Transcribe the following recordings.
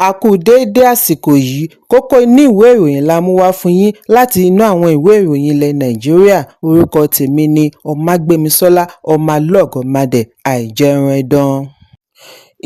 A kú déédé àsìkò yìí. Kókó inú ìwé ìròyìn la mú wá fún yín láti inú àwọn ìwé ìròyìn ilẹ̀ Nàìjíríà. Orúkọ tèmi ni Ọmágbémisọ́lá Ọmọlọ́gọ̀mádé Àìjẹunẹdàn.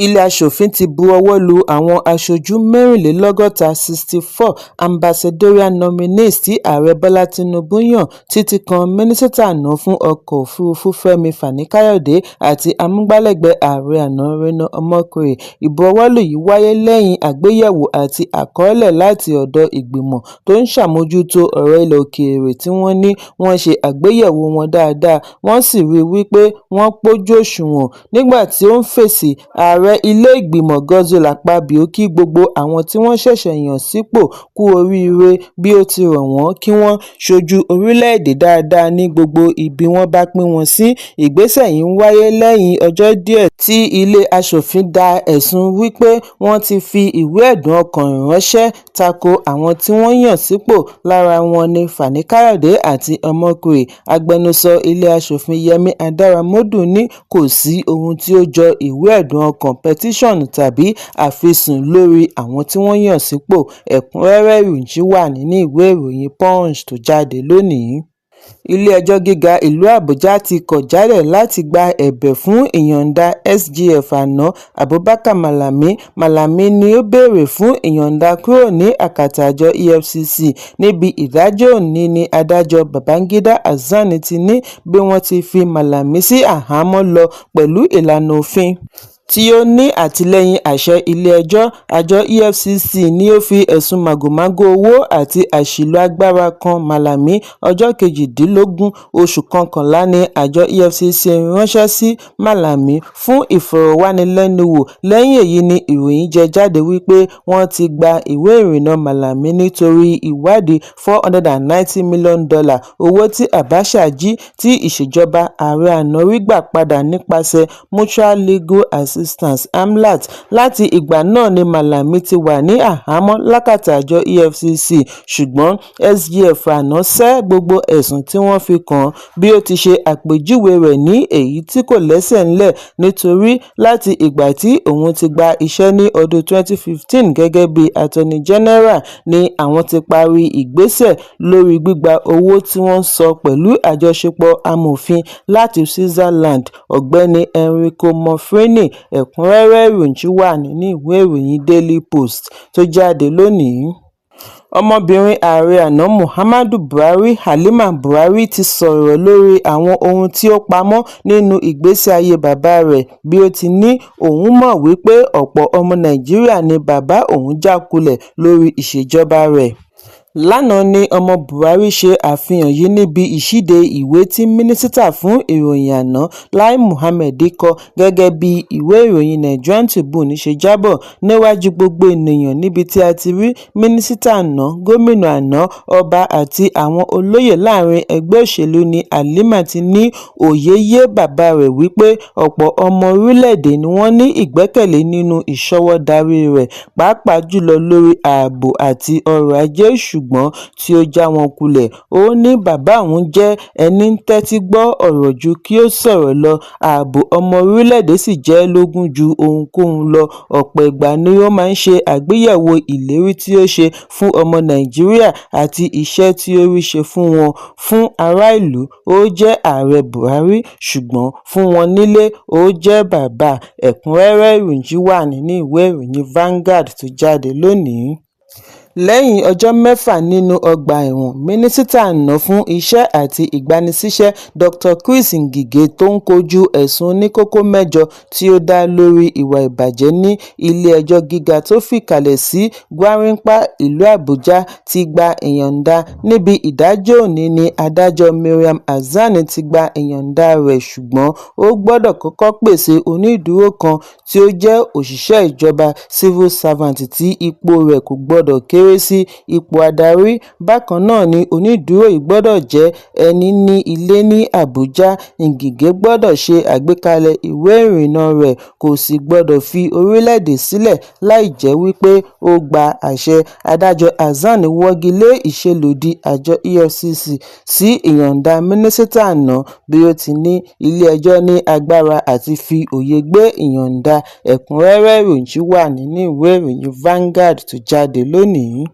Ilé Aṣòfin ti bu ọwọ́ lu àwọn aṣojú mẹ́rìnlélọ́gọ́ta 64 ambassadorial nominees tí Ààrẹ Bọ́lá Tinubu yàn, títí kan Mínísítà àná fún Ọkọ̀ Òfurufú Fẹ́mi Fani-Káyọ̀dé àti amúgbálẹ́gbẹ̀ẹ́ ààrẹ àná Reno Omokri. Ìbuwọ́lù yìí wáyé lẹ́yìn àgbéyẹ̀wò àti àkọọ́lẹ̀ láti ọ̀dọ̀ ìgbìmọ̀ tó ń ṣàmójútó ọ̀rọ̀ ilẹ̀ òkèèrè, tí wọ́n ní wọ́n ṣe àgbéyẹ̀wò wọn dáadáa, wọ́n sì ríi wípé wọ́n pójú òṣùwọ̀n. Nígbà tí ó ń fèsì, ààrẹ ilé ìgbìmọ̀ Godswill Akpabio kí gbogbo àwọn tí wọ́n ṣẹ̀ṣẹ̀ yàn sípò kú oríire, bí ó ti rọ̀ wọ́n kí wọ́n ṣojú orílẹ̀-èdè dáadáa ní gbogbo ibi wọ́n bá pín wọn sí. Ìgbésẹ̀ yìí ń wáyé lẹ́yìn ọjọ́ díẹ̀ tí ilé Aṣòfin dá ẹ̀sùn wípé wọ́n ti fi ìwé ẹ̀dùn ọkàn ránṣẹ́ tako àwọn tí wọ́n yàn sípò. Lára wọn ní Fani-Káyọ̀dé àti Omokri. Agbẹnusọ ilé Aṣòfin Yẹmi Adaramodu ní kò sí ohun tí ó jọ ìwé ẹ̀dùn ọkàn, petition, tàbí àfisùn lórí àwọn tí wọ́n yàn sípò. Ẹ̀kúnrẹ́rẹ́ ìròyìn wà nínú ìwé ìròyìn Punch tó jáde lónìí. Ilé-ẹjọ́ Gíga ìlú Àbújá ti kọ̀ jálẹ̀ láti gba ẹ̀bẹ̀ fún ìyọ̀ǹda SGF àná Abubakar Malami. Malami ni ó béèrè fún ìyọ̀ǹda kúrò ní akátá àjọ EFCC. Níbi ìdájọ́ òní ní Adájọ́ Babangida Hasan ti ní bí wọ́n ti fi Malami sí àhámọ́ lọ pẹ̀lú ìlànà òfin tí ó ní àtìlẹ́yìn àṣẹ ilé-ẹjọ́. Àjọ EFCC ni ó fi ẹ̀sùn màgòmágó owó àti àṣìlò agbára kan Malami. Ọjọ́ 18 oṣù kọkànlá ní àjọ EFCC ránṣẹ́ sí Malami fún ìfọ̀rọ̀wánilẹ́nuwò. Lẹ́yìn èyí ni ìròyìn jẹ jáde wípé wọ́n ti gba ìwé ìrìnnà Malami nítorí ìwádìí $490 million owó tí Abacha jí tí ìṣèjọba ààrẹ àná rí gbà padà nípasẹ̀ Mutual Legal Assistance, AMLAT. Láti ìgbà náà ni Malami ti wà ní àhámọ́ lákàtà àjọ EFCC, ṣùgbọ́n SGF àná sẹ́ gbogbo ẹ̀sùn tí wọ́n fi kàn án, bí ó ti ṣe àpèjúwe rẹ̀ ní èyí tí kò lẹ́sẹ̀ ńlẹ̀, nítorí láti ìgbà tí òun ti gba iṣẹ́ ní ọdún 2015 gẹ́gẹ́ bí Attorney General ni àwọn ti parí ìgbésẹ̀ lórí gbígba owó tí wọ́n sọ pẹ̀lú àjọṣepọ̀ amòfin láti Switzerland, Ọ̀gbẹ́ni Enrico Mofroni. Ẹ̀kúnrẹ́rẹ́ ìròyìn wà nínú ìwé ìròyìn Daily Post tó jáde lónìí. Ọmọbìnrin ààrẹ àná Muhammadu Buhari, Halima Buhari, ti sọ̀rọ̀ lórí àwọn ohun tí ó pamọ́ nínú ìgbésí ayé bàbá rẹ̀, bí ó ti ní òun mọ̀ wípé ọ̀pọ̀ ọmọ Nàìjíríà ní bàbá òun já kulẹ̀ lórí ìṣèjọba rẹ̀. Lánàá ni ọmọ Buhari ṣe àfihàn yìí níbi ìṣíde ìwé tí Mínísítà fún Ìròyìn àná Lai Mohammed kọ, gẹ́gẹ́ bí ìwé ìròyìn Nigerian Tribune ṣe jábọ̀. Níwájú gbogbo ènìyàn níbi tí a ti rí mínísítà àná, gómìnà àná, ọba àti àwọn olóyè láàrin ẹgbẹ́ òṣèlú ní Halima ti ní òye yé bàbá rẹ̀ wípé ọ̀pọ̀ ọmọ orílẹ̀-èdè ni wọ́n ní ìgbẹ́kẹ̀lé nínú ìṣọwọ́-darí rẹ̀, pàápàá jùlọ lórí ààbò àti ọrọ̀ ajé, ṣùgbọ́n tí ó já wọn kulẹ̀. Ó ní bàbá òun jẹ́ ẹní ń tẹ́tí gbọ́ ọ̀rọ̀ ju kí ó sọ̀rọ̀ lọ, ààbò ọmọ orílẹ̀-èdè sì jẹ́ lógún ju ohunkóhun lọ. Ọ̀pọ̀ ìgbà ni ó máa ń ṣe àgbéyẹ̀wò ìlérí tí ó ṣe fún ọmọ Nàìjíríà àti iṣẹ́ tí ó rí ṣe fún wọn. Fún ará ìlú, ó jẹ́ Ààrẹ Buhari, ṣùgbọ́n fún wọn nílé, ó jẹ́ bàbá. Ẹ̀kúnrẹ́rẹ́ ìròyìn wà nínú ìwé ìròyìn Vanguard tó jáde lónìí. Lẹ́yìn ọjọ́ 6 nínú ọgbà ẹ̀wọ̀n, Mínísítà àná fún Iṣẹ́ àti Ìgbanisíṣẹ́ Dr. Chris Ngige, tó ń kojú ẹ̀sùn oníkókó mẹ́jọ tí ó dá lórí ìwà ìbàjẹ́ ní Ilé-ẹjọ́ Gíga tó fìkàlẹ̀ sí Gwarinpa, ìlú Àbújá, ti gba ìyọ̀ǹda. Níbi ìdájọ́ òní ní Adájọ́ Miriam Hasan ti gba ìyọ̀ǹda rẹ̀, ṣùgbọ́n ó gbọ́dọ̀ kọ́kọ́ pèsè onídùúró kan tí ó jẹ́ òṣìṣẹ́ ìjọba, civil servant, tí ipò rẹ̀ kò gbọ́dọ̀ kéré kéré sí ipò adarí. Bákan náà ni onídùúró yìí gbọ́dọ̀ jẹ́ ẹni ní ilé ní Àbújá. Ngige gbọ́dọ̀ ṣe àgbékalẹ̀ ìwé ìrìnnà rẹ̀, kò sì gbọ́dọ̀ fi orílẹ̀-èdè sílẹ̀ láì jẹ́ wípé ó gba àṣẹ. Adájọ́ Hasan wọ́gi lé ìṣelódì àjọ EFCC sí ìyọ̀ǹda mínísítà àná, bí ó ti ní ilé-ẹjọ́ ní agbára àti fi òye gbé ìyọ̀ǹda. Ẹ̀kúnrẹ́rẹ́ ìròyìn ṣì wà nínú ìwé ìròyìn Vanguard tó jáde lónìí.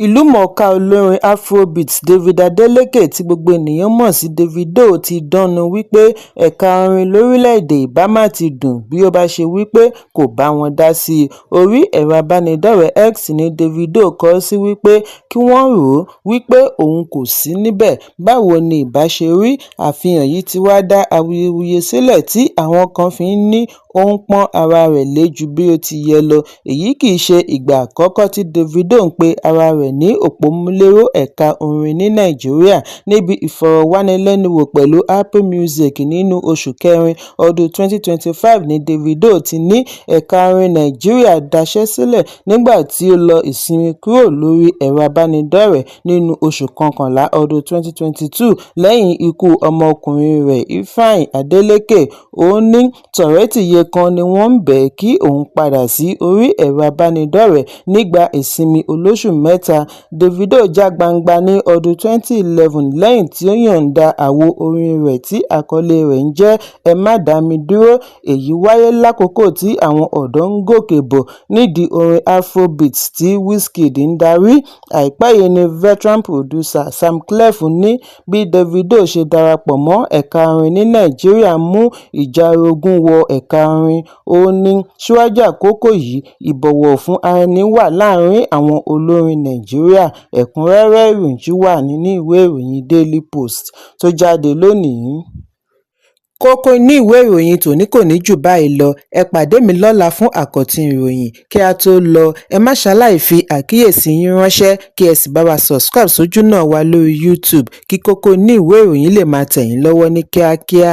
Ìlúmọ̀ọ́ká olórin afrobeat David Adeleke, tí gbogbo ènìyàn mọ̀ sí Davido, ti dánú wípé ẹ̀ka orin lórílẹ̀-èdè ìbá má ti dùn bí ó bá ṣe wípé kò bá wọn dá sí i. Orí ẹ̀rọ ìbánidọ́rẹ̀ẹ́ X ní Davido kọ sí wípé kí wọ́n rò ó wípé òun kò sí níbẹ̀, báwo ni ìbá ṣe rí. Àfihàn yìí ti wá dá awuyewuye sílẹ̀ tí àwọn kan fi ń ní ó ń pọ́n ara rẹ̀ lé ju bí ó ti yẹ lọ. Èyí kì í ṣe ìgbà àkọ́kọ́ tí Davido ń pe ara rẹ̀ ní òpómúléró ẹ̀ka orin ní Nàìjíríà. Níbi ìfọ̀rọ̀wánilẹ́nuwò pẹ̀lú Apple Music nínú oṣù kẹrin ọdún 2025 ní Davido ti ní ẹ̀ka orin Nàìjíríà daṣẹ́ sílẹ̀ nígbà tí ó lọ ìsinmi kúrò lórí ẹ̀rọ ìbánidọ́rẹ̀ẹ́ nínú oṣù kọkànlá ọdún 2022 lẹ́yìn ikú ọmọkùnrin rẹ̀ Ifeanyi Adeleke. Ó ní tọ̀rẹ́tìyèkan ni wọ́n ń bẹ̀ ẹ́ kí òun padà sí orí ẹ̀rọ ìbánidọ́rẹ̀ẹ́ nígbà ìsinmi olóṣù mẹ́ta. Davido já gbangba ní ọdún 2011 lẹ́yìn tí ó yọ̀ǹda àwo orin rẹ̀ tí àkọlé rẹ̀ ń jẹ́ Ẹ Má Dá Mi Dúró. Èyí wáyé lákòókò tí àwọn ọ̀dọ́ ń gòkè bọ̀ nídìí orin afrobeat tí Wizkid ń darí. Àìpẹ́ yìí ní veteran producer Samklef ní bí Davido ṣe darapọ̀ mọ́ ẹ̀ka orin ní Nàìjíríà mú ìjà orogún wọ ẹ̀ka orin. Ó ní síwájú àkókò yìí, ìbọ̀wọ̀ fún ara ẹni wà láàrin àwọn olórin Nàìjíríà. Ẹ̀kúnrẹ́rẹ́ ìròyìn ṣì wà nínú ìwé ìròyìn Daily Post tó jáde lónìí. Kókó inú ìwé ìròyìn tòní kò ní jù báyìí lọ. Ẹ pàdé mi lọ́la fún àkọ́tún ìròyìn. Kí a tó lọ, ẹ má ṣaláì fi àkíyèsí yín ránṣẹ́, kí ẹ sì bá wa subscribe sójúnà wa lórí YouTube kí kókó inú ìwé ìròyìn lè máa tẹ̀ yín lọ́wọ́ ní kíákíá.